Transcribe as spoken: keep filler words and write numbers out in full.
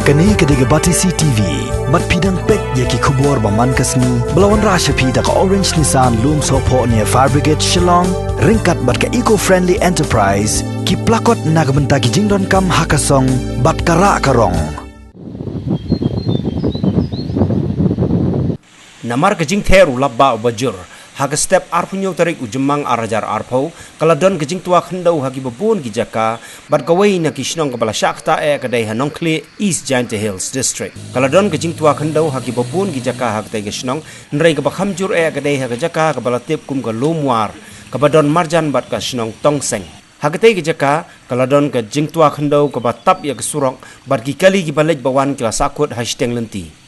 Kane ka dei ka Batesi T V. Bad phi dang peit ïa ki khubor ba man ka sngi ba la wanrah sha phi da ka Orange Nissan Lumsohphoh near Fire Brigade Shillong, ryngkat bad ka Eco Friendly Enterprise, ki plakot na ka bynta ki jingdonkam ha ka song bad ka rah ka rong. Namar ka jingther u lapbah uba jur, ha ka step arphew hynñiew tarik u Jymmang ar hajar arphew, ka la don ka jingtwa khyndew ha kiba bun ki jaka, bad kawei na ki shnong kaba la shah ktah eh ka dei ha Nongkhlieh, East Jaintia Hills District. Ka la don ka jingtwa khyndew ha kiba bun ki jaka ha katei ka shnong, hynrei kaba kham jur eh ka dei ha ka jaka kaba la tip kum ka Lumwar, kaba don marjan bad ka shnong Tongseng. Ha katei ka jaka, ka la don ka jingtwa khyndew kaba tap ïa ka surok, bad ki kali kiba leit ba wan ki la sahkut ha shiteng lynti.